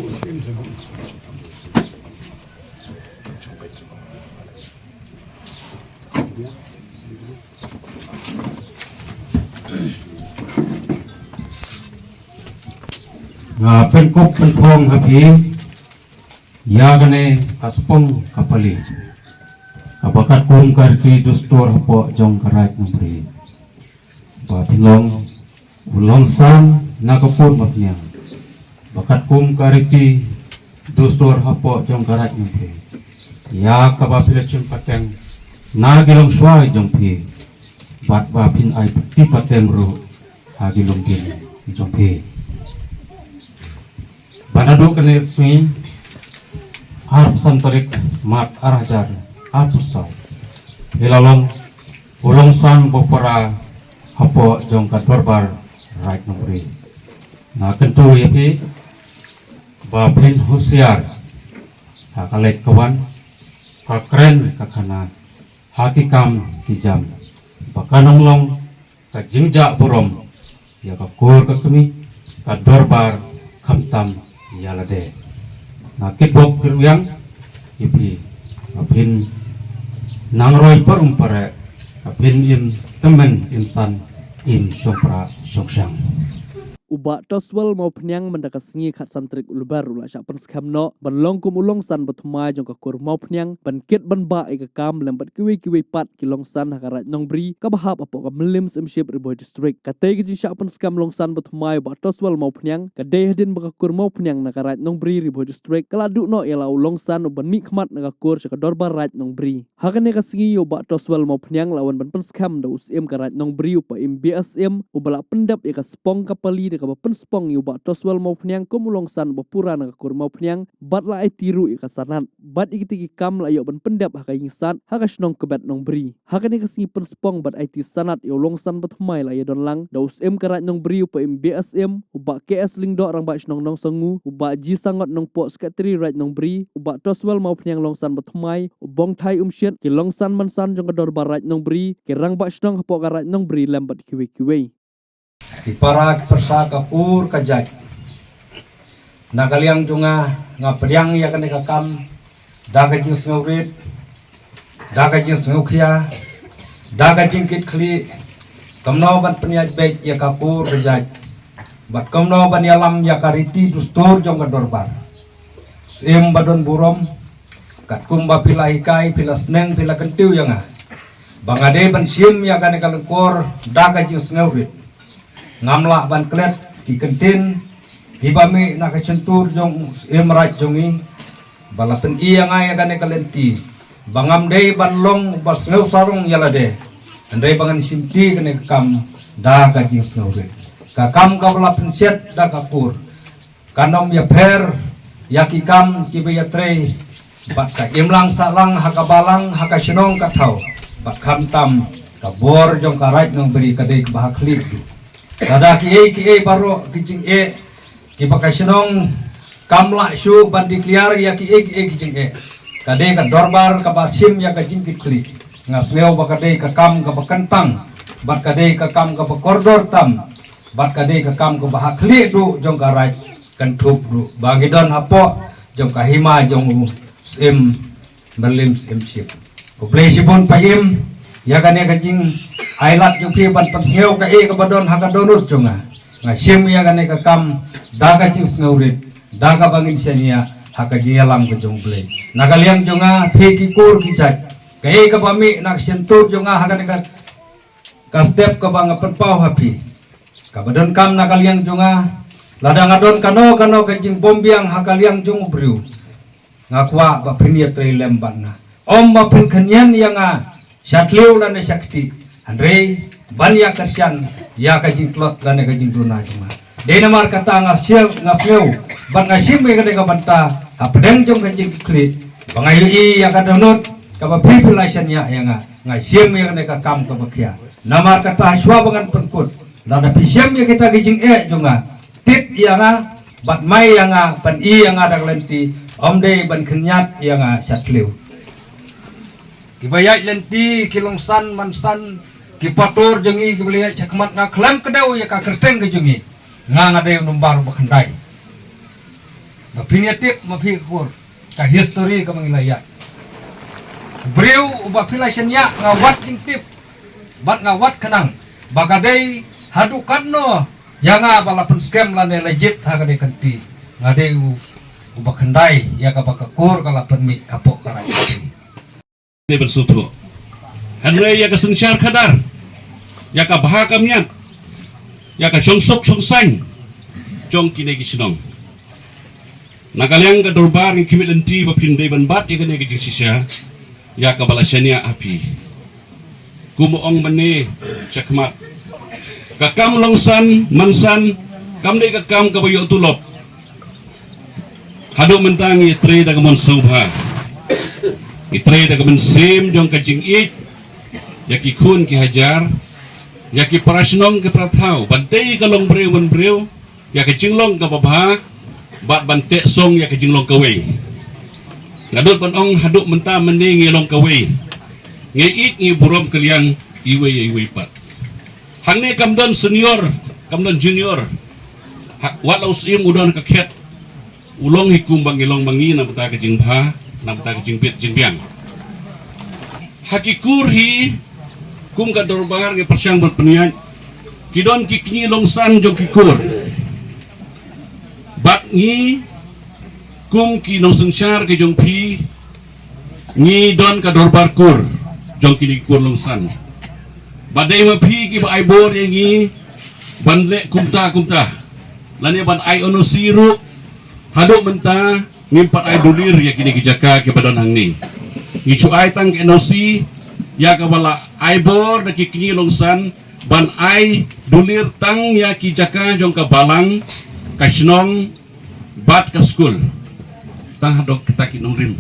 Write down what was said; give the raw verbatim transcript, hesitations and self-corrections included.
Nga pynkup pynphong ha phi ïa kane ka spong ka pali kaba katkum ka riti dustur hapoh jong ka Raid Nongri. Ba phin long u longsan na ka kur Mawphniang ba katkum ka riti dustur hapoh jong ka Raid Nongri, ïa kaba phi la shim pateng na ki longshuwa jong phi, bad ba phin ai pati pateng ruh ha ki longdien jong phi. Ba naduh kane ka sngi, arphew san tarik March ar hajar arphew saw, phi la long u longsan ba para hapoh jong ka dorbar Raid Nongri. Nga kyntu ïa phi ba phin husiar ha ka leit ka wan, ka kren ka khanat, ha ki kam ki jam, ba kan ym long ka jingjah burom ïa ka kur ka kmie, ka dorbar, khamtam ïa lade. Nga kitbok kyrwiang ïa phi ba phin nang roi parum pare, ba phin im tymmen im san, im shongpra shongshang. U Bah Toswell Mawphniang mynta ka sngi khatsan tarik u Lber u la shah pynskhem noh ban long kum u longsan ba thymmai jong ka kur Mawphniang ban kit ban bah ïa ka kam lem bad kiwei kiwei pat ki longsan ha ka Raid Nongbri kaba hap hapoh ka Mylliem Syiemship Ri Bhoi District. Katei ka jingshah pynskhem longsan ba thymmai u Bah Toswell Mawphniang ka dei hadien ba ka kur Mawphniang na ka Raid Nongbri Ri Bhoi District ka la duh noh ïa la u longsan u ban mihkhmat na ka kur sha ka dorbar Raid Nongbri. Ha kane ka sngi ïa u Bah Toswell Mawphniang la wan ban pynskhem da u Syiem ka Raid Nongbri u Paiem B S Syiem uba la pyndep ïa ka spong ka pali da kaba pynspong ïa u Bah Toswell Mawphniang kum u longsan uba pura na ka kur Mawphniang bad la aiti ruh ïa ka sanad. Bad ïa kitei ki kam la ïoh ban pyndep ha ka ïing sat ha ka shnong Kbet Nongbri. Ha kane ka sngi pynspong bad aiti sanad ïa u longsan ba thymmai la ïa don lang da u Syiem ka Raid Nongbri u Paiem B S Syiem, u Bah K S Lyngdoh Rangbah Shnong Nongsangu, u Bah G Sangot Nongpoh Secretary Raid Nongbri, u Bah Toswell Mawphniang longsan ba thymmai, u Bongthai Umshit, ki longsan mansan jong ka dorbar Raid Nongbri, ki Rangbah Shnong hapoh ka Raid Nongbri lem bad kiwei kiwei. Ki para ki pyrsa ka kur ka jait, na ka liang jong nga, nga pdiang ïa kane ka kam da ka jingsngewrit, da ka jingsngewkhia, da ka jingkitkhlieh kumno ban pynïaid beit ïa ka kur ka jait bad kumno ban ïalam ïa ka riti dustur jong ka dorbar. Syiem ba don burom, katkum ba phi la hikai, phi la sneng, phi la kyntiew ïa nga ba nga dei ban shim ïa kane ka lyngkor da ka jingsngewrit. Ngam lah ban klet ki kyntien kiba mih na ka shyntur jong u Syiem Raid jong ngi ba la pyni ïa nga ïa kane ka lynti ba ngam dei ban long ba sngewsarong ïa lade, hynrei ba ngan shimti kane ka kam da ka jingsngewrit. Ka kam kaba la pynshet da ka kur kan ym ïapher ïa ki kam kiba ïatrei bad ka imlang sahlang ha ka balang, ha ka shnong ka thaw, bad khamtam ka bor jong ka Raid Nongbri ka dei kaba ha khlieh duh. Lada kiei kiei baroh ki jingeh kiba ka shnong kam lah shuh ban declare ïa kiei kiei ki jingeh, ka dei ka dorbar kaba shim ïa ka jingkitkhlieh. Nga sngew ba ka dei ka kam kaba kyntang bad ka dei ka kam kaba kordor tam bad ka dei ka kam kaba ha khlieh duh jong ka Raid, kynthup ruh ba ngi don hapoh jong ka hima jong u Syiem Mylliem Syiemship. Khublei shibun Paiem ïa kane ka jingailad jong phi ban pynsngew kaei kaba don ha ka dohnud jong nga. Nga shim ïa kane ka kam da ka jingsngewrit, da kaba ngin shaniah ha ka jingïalam ka jong U Blei. Na ka liang jong nga, phi ki kur ki jait, kaei kaba mih na ka shyntur jong nga ha kane ka ka step kaba nga pynpaw ha phi. Kaba donkam na ka liang jong nga, lada nga don kano kano ka jingbymbiang ha ka liang jong u briew, nga kwah ba phin ïatrei lem bad nga. Ym ba phin khynñian ïa nga sha thliew lane sha kti, hynrei ban ïa kyrshan ïa ka jingtlot lane ka jingduna jong nga. Dei namar kata nga sngew, nga sngew bad nga shim ïa kane ka bynta hapdeng jong ka jingkitkhlieh ba nga ïohi ïa ka dohnud kaba phi phi la shaniah ïa nga. Nga shim ïa kane ka kam kaba khia. Namar kata shuwa ba ngan pynkut, lada phi shim ïa kita ki jingeh jong nga, tip ïa nga bad mai ïa nga, pyni ïa nga da ka lynti, ym dei ban khynñiat ïa nga sha thliew. Kiba ïaid lynti, ki longsan mansan, ki pastor jong ngi kiba la ïaid shakhmat, nga khlem kdew ïa ka kyrteng ka jong ngi. Nga, nga dei u nombar ba khyndai. Ka phin ïa tip ma phi ka kur, ka history kaba ngi la ïaid. Briew uba phi la shaniah, nga wad jingtip bad nga wad khnang ba ka dei haduh katno ïa nga ba la pynskhem lane la jied ha kane ka kynti. Nga dei u, uba khyndai ïa kaba ka kur ka la pynmih hapoh ka Raid Khasi. Dei ban sngewthuh. Hynrei ïa ka synshar khadar, ïa ka bha ka miat, ïa ka shongsuk shongsaiñ jong kine ki shnong, na ka liang ka dorbar ngi khmih lynti ba phin dei ban bat ïa kane ka jingshisha ïa kaba la shaniah ha phi. Kum ba ong mynne shakhmat, ka kam longsan mansan kam dei ka kam kaba ïoh tulop. Haduh mynta ngi trei da ka mon sngewbha, ngi trei da ka mynsiem jong ka jingïeit ïa ki khun ki hajar, ïa ki para shnong ki para thaw, ban tei ka long briew man briew ïa ka jinglong kaba bha, bad ban teh song ïa ka jinglong kawei. Nga dot ban ong haduh mynta mynne ngi long kawei, ngi ïeit ngi burom kylliang iwei ïa iwei pat. Hangne kam don senior, kam don junior. Ha, wat la u Syiem u don ka khet, u long hi kum ba ngi long ma ngi na bynta ka jingbha, na bynta ka jingbit jingbiang. Ha ki kur hi, kum ka dorbar ngi pyrshang ban pynïaid, ki don ki kñi longsan jong ki kur. Bad ngi kum ki nongsynshar ki jong phi, ngi don ka dorbar kur jong kine ki kur longsan. Ba dei ma phi kiba ai bor ïa ngi ban leh kumta kumta, lane ban ai N O C ruh. Haduh mynta ngim pat ai dulir ïa kine ki jaka kiba don hangne. Ngi shu ai tang ka N O C ïa kaba la ai bor da ki kñi longsan ban ai dulir tang ïa ki jaka jong ka balang, ka shnong bad ka skul. Tang haduh kita ki nongrim.